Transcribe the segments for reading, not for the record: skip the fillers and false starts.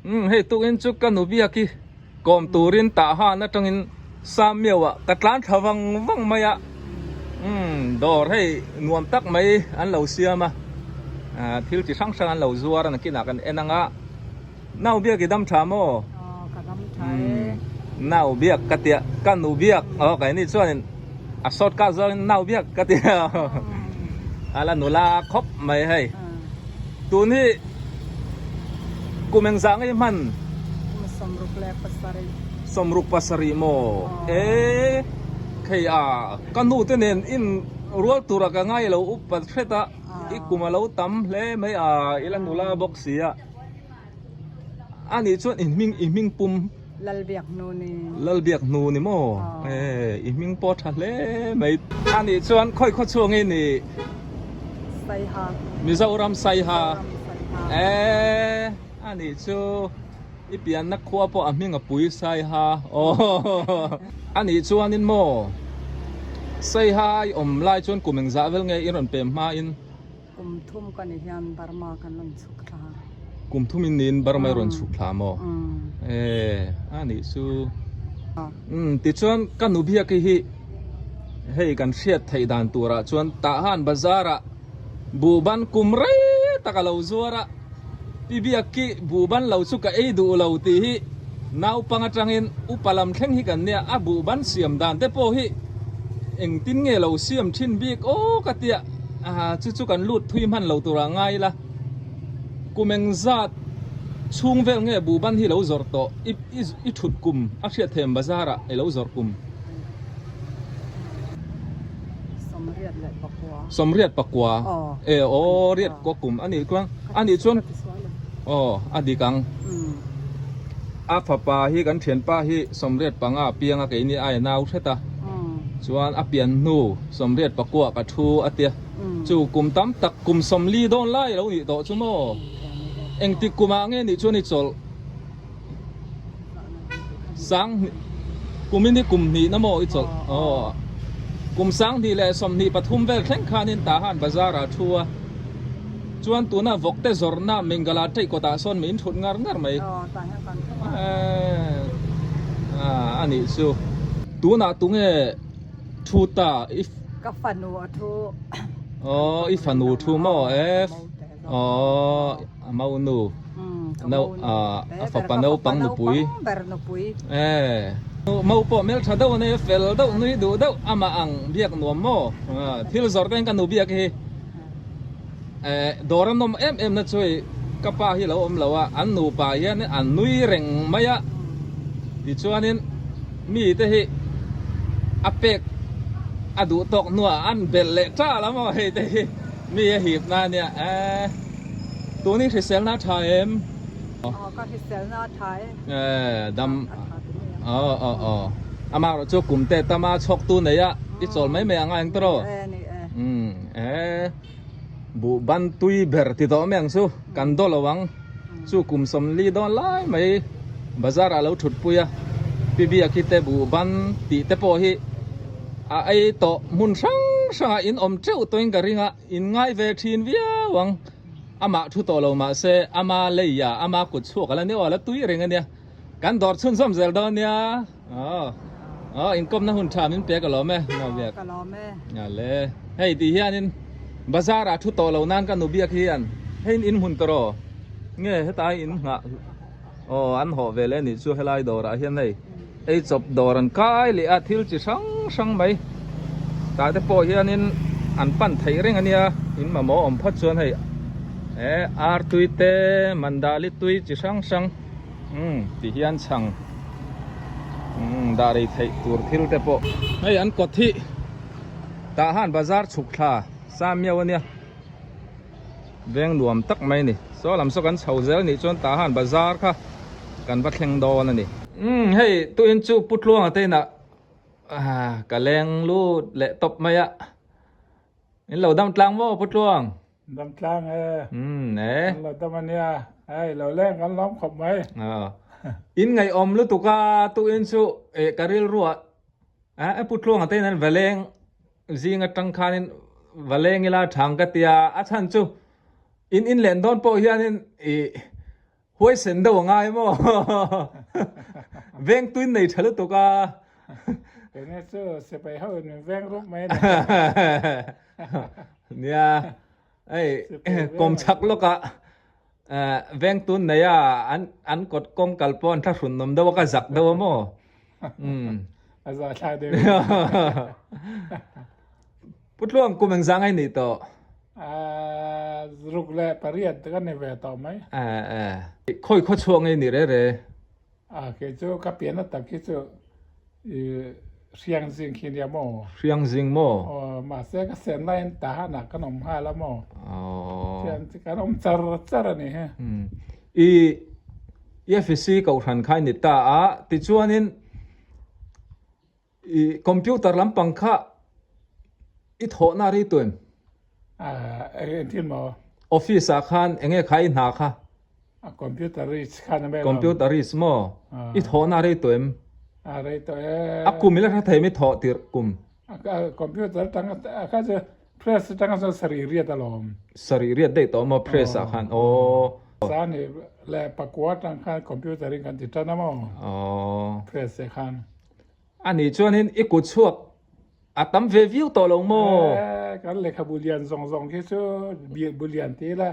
Umm hei tukin chu ka nu biak hi kawm turin tah han atangin Samiau ah ka tlan thla vang vang mai a, umm dawr hei nuam tak mai an lo siam a, ah thil chi hrang hrang an lo zuar a nakinah kan en ang a, nau biak i dam tha maw? Aw ka dam tha e. Nau biak ka tia ka nu biak aw keini chuanin a shortcut zawngin nau biak ka tia a la nula khawp mai hei. Tun hi kum engzah ngei hman? Kum 67. 67 maw? E khei a, ka nu te nen in rual tura ka ngai lo upa hret a, i kum a lo tam hle mai a, i la nula bawk si a. A nih chuan i hming i hming pum. Lalbiak hnu ni. Lalbiak hnu ni maw? E i hming pawh tha hle mai. A nih chuan khawi khaw chhuang i ni? Saiha. Mizoram Saiha. E a nih chu i pianna khua pawh a hming a pui Saiha. Aw a nih chuanin maw Saiha i awm lai chuan kum engzah vel nge i rawn pem hmain? Kum thum ka ni hian Burma kan rawn chhuk thla. Kum thum in niin Burma i rawn chhuk thla maw? E, a nih chu. Umm, tichuan ka nu biak hi hei kan hriat theih dan turah chuan Tahan Bazar ah buhban kum rei tak a lo zuar a, Pi Biak-i buhban lo chu ka ei duh lo tih hi naupang atangin upa lam thleng hi kan nia, a buhban siam dan te pawh hi engtin nge lo siam thin bik aw ka tia, chu chu kan lut thui hman lo turah ngai ila, kum engzat chhung vel nge buhban hi lo zawrh tawh i thut kum a hriat them bazar ah i lo zawrh kum. 84. 84 e aw riat kaw kum a nih chuan a nih chuan aw a dik ang a fapa hi kan thianpa hi 85 a piang a keini a nau hret a chuan a pian hnu 84 ka thu a tia chu kum tam tak kum 40 dawn lai lo nih tawh chu maw engtik kumah nge nih chuan i chawlh Sang kumin hi kum hnih na maw i chawlh aw kum 2023 vel thleng khanin Tahan bazar ah thu a chuan tuna vawk te zawrhna Mingala ṭeih kawtah sawn min thut ngar ngar mai a nih chu tunah tunge thu ta i ka fanu a thu aw i fanu thu maw e aw A maunu no a fapa naupang nupui e mau pawh hmeltha deuh a nei a fel deuh nui duh deuh amah ang biak nuam maw thil zawrh te hian ka nu biak hi eh dawr a nawm em em na chu hei ka pa hi lo awm lo a an nupa hian an nui reng mai a tichuanin mi te hi a pek a duh tawk hnuah an belh leh tal a maw hei te hi mi a hip na ania eh. Tun hi hriselna a tha em? Aw ka hriselna a tha e. Eh dam aw aw aw amah erawh chu kum te tama chhawk tu nei a i chawl mai mai anga eng tawh E ni e. Umm eh buh ban tui ber ti tawh mai ang chu kan daw lo ang chu kum 40 dawn lai mai bazar ah lo thut pui a Pi Biaki te buh ban tih te pawh hi a ei tawh hmun hrang hrang ah in awm teuh tawhin ka ring a. In ngai ve thin viau ang. Amah thu tawh lo mah se ama lei a, ama kut chhuak a la nia aw, a la tui reng a nia. Kan dawr chhunzawm zel dawn nia. Aw, aw inkawmna hun tha min pe ka lawm e, Nau Biak. Ka lawm e. Ale, hei tih hianin bazar ah thu tawh lo nan ka nu Biak hian hei in hmun tawh rawh. Nge hetai in nghah. Aw an hawh ve leh anih chu helai dawrah hian hei ei chawp dawr an kai leh a thil chi hrang hrang mai tah te pawh hianin an pan theih reng ania in mamawh awm phawt chuan hei eh ar tui te mandali tui chi hrang hrang umm ti hian chhang umm dah rei theih tur thil te pawh hei an kawt hi tah han bazar chhuk thla sa miau ania. Veng nuam tak mai a ni. Saw lam saw kan chho zel nih chuan tah han bazar kha kan va thleng dawn a ni. Umm hei tuin chu Pu Tluanga te inah ka leng lut leh tawp mai a. In lo dam tlang maw Pu Tluang? Dam tlang e. Umm e. Kan lo dam a nia. Hei lo leng kan lawm khawp mai. In ngaihawm lutuk a tuin chu ka rilruah Pu Tluanga te in an va leng Zing atang khanin va leng ila thang ka tia, a chhan chu in in len dawn pawh hianin ih Huaisen deuh a ngai maw? Veng tuin nei tha lutuk a. Enge chu sipai ho in min veng rup mai ni. Nia, hei kawm chhak lawkah veng tun nei a an an kawt kawng kal pawh an thlahrun nawm deuh a ka zak deuh a maw? A zah thlak deuh. Pu Tluang kum engzah ngai nih tawh? Ruk leh pariat ka ni ve tawh mai. Khawi khaw chhuak nge nih re re? Kei chu ka pian tak hi chu Hriangzing khi nia maw? Hriangzing maw? Aw, mahse ka sen laiin Tahanah kan awm nghal a maw? Thian chu kan awm char char a ni hi. I EFC kohhran kha i ni ta a, tichuanin I computer lampang kha i thawhna rei tuaim? Engtin maw? Office ah khan enge kha i hna kha? A computerist khan a mel. Computerist maw? I thawhna rei tuaim? A rei tawh e. A kum ila hre thei mi thawh tirh kum? A computer tang a kha chu press atanga chuan sarih riat alawm. Sarih riat daih tawh maw press ah khan aw. Sani leh pakua atang khan computer in kan ti tan a maw? Aw. Press ah khan. A nih chuanin i kut chhuak a tam ve viau tawh lo maw? E, kan lehkhabu lian zawng zawng khi chu bu lian ti ila,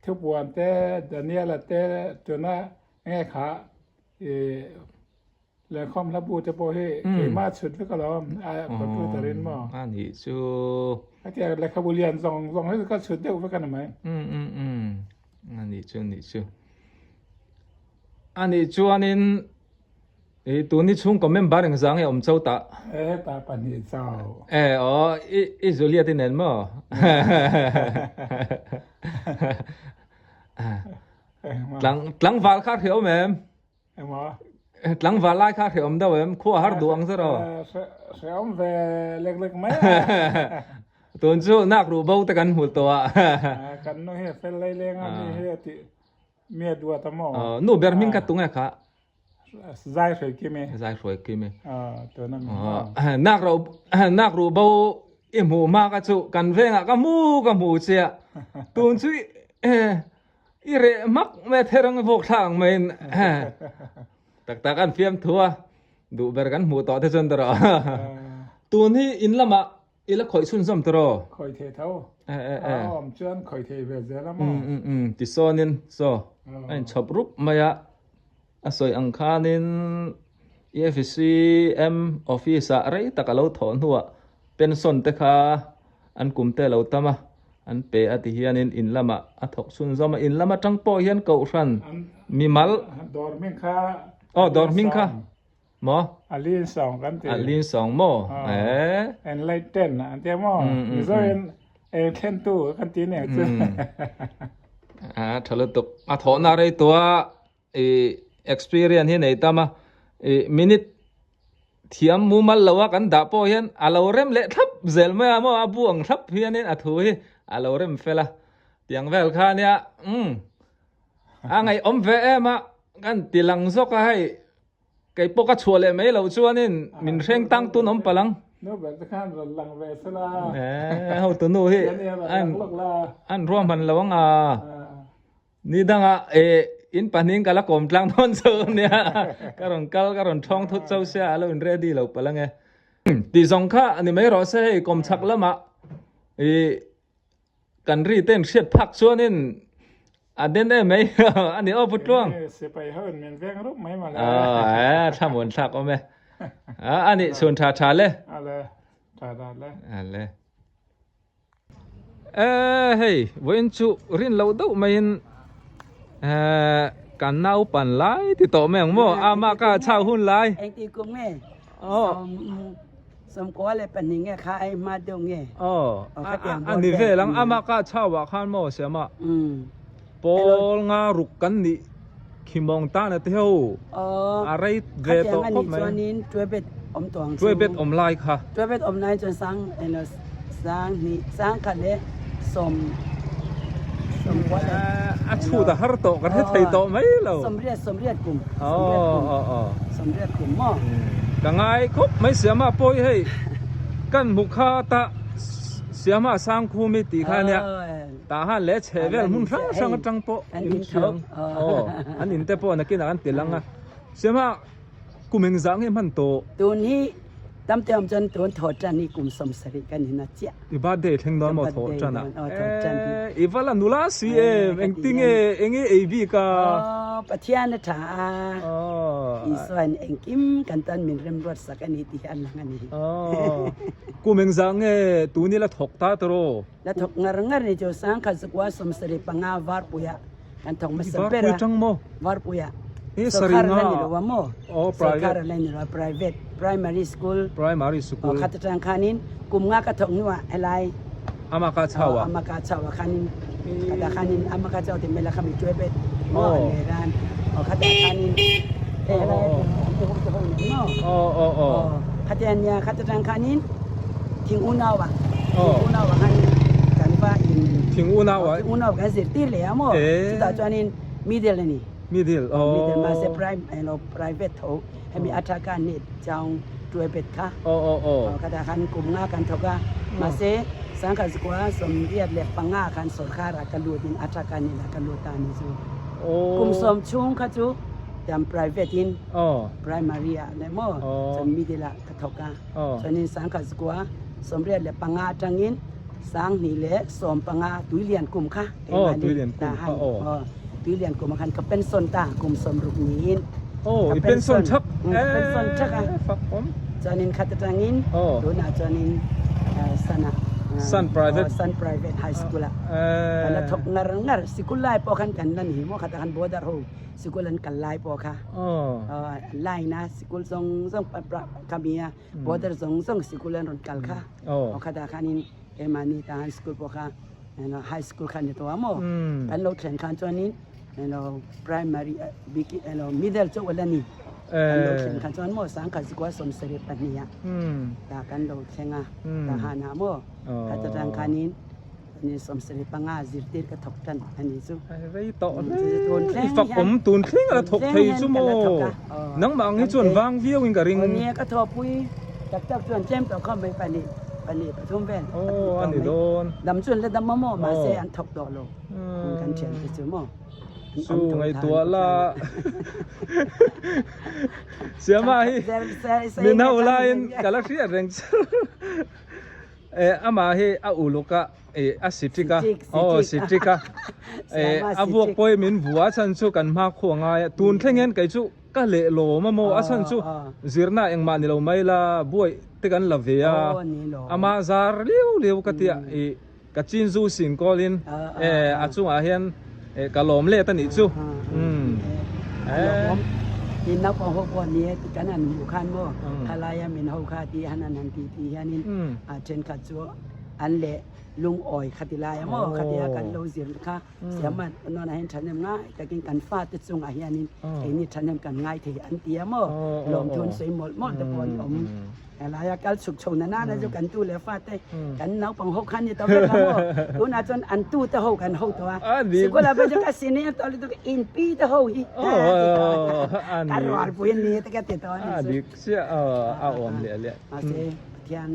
Thupuan te, Daniela te tuna nge kha i lehkhawm hla bu te pawh hi keimah chhut vek alawm a computer in maw? A nih chu. Hetiang lehkhabu lian zawng zawng hi ka chhut deuh vek a ni mai. A nih chu, a nih chu. A nih chuanin I tuni chhungkaw member engzah nge awm cho tah? E hetah pahnih chau. E aw i i Juliet i nen maw? Tlang tlangval kha hre awm em? Emaw? Tlangval lai kha hre awm deuh em? Khua har duh ang zero. Hre awm ve lek lek mai a. Tun chu nak ruh bo te kan hmu tawh a. Kan nu hi a fel lai leng a mi hi a tih mi a duat a maw? Nu ber hming kha tunge kha? Zai hruai kim e. Zai hruai kim e. Tuna mi. Nak ro nak ru bo i hmu ma ka chu kan vengah ka mu ka hmu chia. Tun chu i reh mak mai therang vawk thla ang mai in. Tak tak an fiam thu a. Duh ber kan hmu tawh te chuan tawh. Tun hi in lamah I la khawih chhunzawm tawh rawh. Khawih thei tho. A awm chuan khawih thei ve zel a maw? Tisawnin saw a inchhawp rup mai a, a sawi ang khanin EFCM office ah rei tak a lo thawh hnuah pension te kha an kum te a lo tam a, an pe a ti hianin in lamah a thawk chhunzawm a, in lam atang pawh hian kohhran mimal. Dawr hming kha. Aw dawr hming kha. Maw? A lin sawng kan ti. A lin sawng maw? Eh. Enlighten an tia maw? Mizo in eng thlen tu kan ti nen chu. A tha lutuk. A thawhna rei tua i experience hi nei tam a. I minute thiam mumal lo a kan dah pawh hian a lo rem leh thlap zel mai a maw? A bu ang thlap hianin a thu hi a lo rem fel a. Tiang vel kha nia umm a ngaihawm ve em a kan ti lang zawk a hei. Kei pawh ka chhuah leh mai loh chuanin min hreng tang tun awm palh ang. Nu ber te khan rawn lang ve se la. Eh, hotu nu hi an ruahman lo ang a. Ni dangah eh in pahnih ka la kawm tlang dawn chu nia. Ka rawn kal ka rawn thawng thut chau sia a lo in ready lo palh ang e. Tih zawng kha ni mai rawh se hei kawm chhak lamah i Kan ri te in hriat phak chuanin a den em mai a ni aw Pu Tluang. Sipai ho in min veng rup mai mawle. Aw thla muan thlak awm e. A nih chhun tha tha le. Ale tha tha le. Ale. E hei vawiin chu rin loh deuh maiin kan naupan lai ti tawh mai ang maw ama ka chau hun lai. Engti kum nge? Aw. Sawmkua leh pahnih nge kha ai hma deuh nge? Aw, a ni vel ang. Amah ka chau ah khan maw Siama? Pawl nga ruk kan nih khi mawng tan a ti ho. A rei ve tawh khawp mai. Khatiang a nih chuanin Tuaibet awm tawh ang chu. Tuaibet awm lai kha. Tuaibet awm lai chuan sang eng sang hnih sang khat leh sawm sawmkua leh A chhut a har tawh ka hre thei tawh mai lo. Sawmriat sawmriat kum sawmriat kum sawmriat kum maw. Ka ngai khawp mai Siama pawh hi hei kan hmu kha ta Siama Sangkhumi tih kha ania tah han leh chheh vel hmun hrang hrang atang pawh in thiam aw an in te pawh nakinah an ti lang a Siama kum engzah nge hman tawh? Tun hi tam te awm chuan tun thaw tan hi kum 70 kan in a chiah. I birthday thleng dawn maw thaw tan a? I va la nula si em engtinge enge ei bik a? Aw Pathian a tha a Isuain engkim kan tan min remruat sak a ni tih hi a lang a ni. Kum engzah nge tun ila thawk ta tawh? La thawk ngar ngar ni chu Sangkhat zakua 75 Varpuia kan thawk hmasa ber a. Varpui tang maw? Varpuia. He sarih nga. Sorkar la ni lo a maw? Aw private. Sorkar la ni lo a private primary school. Primary school. Aw khat atang khanin kum nga ka thawk hnuah helai. Ama ka chau a. Ama ka chau a khanin khatah khanin ama ka chau ti mai la khami tuai bet maw an nei ran. Aw khatah khanin hei helai an ti ho te ho nen maw? Aw aw aw. Aw khati ania khat atang khanin thing unau a. Thing unau a khanin kan va in. Thing unau a. Thing unau kan zirtir leh a maw? Chutah chuanin middle a ni. Middle aw. Middle mahse prime elo private tho hemi atha ka ni chaung tuai bet kha. Aw aw aw. Aw khatah khan kum nga kan thawk a mahse sangkhat zakua 85 khan sorkar ah ka lut in atha ka ni la ka lut ta ni chu. Aw. Kum sawm chhung kha chu tiang private in Aw. primary ah leh maw chuan middle ah ka thawk a. Aw. Chuanin sangkhat zakua 85 atangin 2015 tuilian kum kha Aw, tuilian kum kha aw. Tuilian kum ah khan ka pension ta kum 60 niin. Aw, i pension thak. Ka pension thak a. Fak awm. Chuanin khat atangin tunah chuanin Sun ah. Sun Private. Sun Private High School ah. Ka la thawk ngar ngar. Sikul lai pawh khan kan la ni maw khatah khan border ho sikul an kal lai pawh kha. Line a sikul zawng zawng kha mi a border zawng zawng sikul an rawn kal kha. Aw khatah khanin keimahni ta high school pawh kha high school kha ni tawh a maw kan lo thlen khan chuanin elo primary bik elo middle chauh a la ni kan lo thlen khan chuan maw sangkhat zikua 72 ah ta kan lo thleng a ta han ah maw khat atang khanin ni 75 zirtir ka thawk tan a ni chu rei tawh hle i fak awm tun thleng a la thawk thei chu maw nangmah ang hi chuan vang viau in ka ring nia ka thawhpui tak tak chuan tlem tawh kha mai pahnih pahnih pathum vel aw a ni dawn dam chuan la dam a maw mahse an thawk tawh lo kan thian te chu maw chu ngaihtuah la Siama hi min ho laiin ka la hriat reng chu. Eh amah hi a uluk a eh a sitik a aw sitik a eh a vuak pawh hi min vua a chhan chu kan hma khu a ngai a tun thleng hian kei chu ka leh lawm a maw a chhan chu zirna engmah ni lo mai la buaih te kan la ve a ama zar liu liu ka tia ih ka chin zu sin kawl in eh a chungah hian eh ka lawm let a nih chu umm eh. Tin naupang ho pawh ni e kan han hmuh khan maw khalaia min ho kha tih han han tih tih hianin a thenkhat chu an leh lungawi khati lai a maw khatia kan lo zir kha siam a nawnah hian thahnem ngai takin kan fate chungah hianin keini thahnem kan ngai thei an ti a maw lawmthu an sawi mawlh mawlh te pawh an awm. Helaia kal chhuk chho na nana chu kan tu leh fate kan naupang ho khan ni tawh vek a maw tunah chuan an tu te ho kan ho tawh a sikul ah pawh chuan ka senior tawh lutuk in pi te ho hi ti tawh ka rualpui an ni te ka ti tawh a ni chu dik chiah a awm leh leh mahse Pathian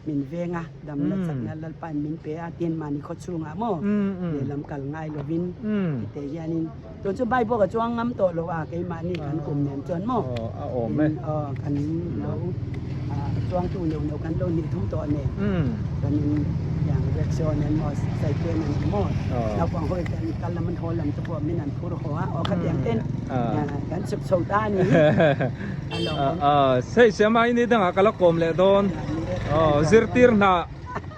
min veng a damna chakna Lalpain min pe a tin mahni khaw chhungah maw lehlam kal ngai lovin tite hianin tun chu Bible ka chuang ngam tawh lo a keimahni kan kum nen chuan maw a awm e kan lo chuangtu neuh neuh kan lo nih thum tawh nen chuanin tiang rickshaw nen maw cycle nen maw naupang hawi ten kal lam an haw lam te pawh min an phur haw a aw khatiang ten kan chhuk chho ta a ni hi a lo awm. Hei siam ai ni dangah ka la kawm leh dawn zirtir hna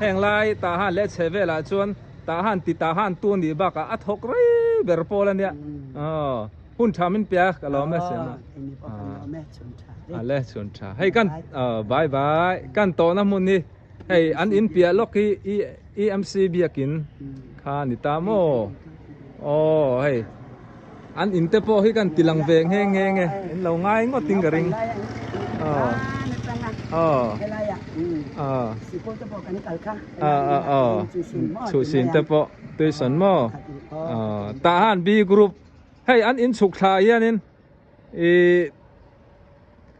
heng lai tah han leh chhe velah chuan tah han ti tah han tu nih bakah a thawk rei ber pawl a nia hun tha min pe a ka lawm e siam a le chhun tha hei kan bye bye kan tawhna hmun hi hei an in piah lawk hi EMC biakin kha ni ta maw aw hei an in te pawh hi kan ti lang ve nghe nghe nge in lo ngai ngawt in ka ring aw aw aw aw aw chhuhsin te pawh tuisawn maw aw tah han B group hei an in chhuk thla hianin ih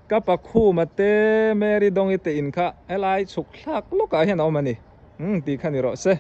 ka pakhuma te Mary Dawngi te in kha helai chhuk thlak lawkah hian a awm a ni. Umm tih kha ni rawh se.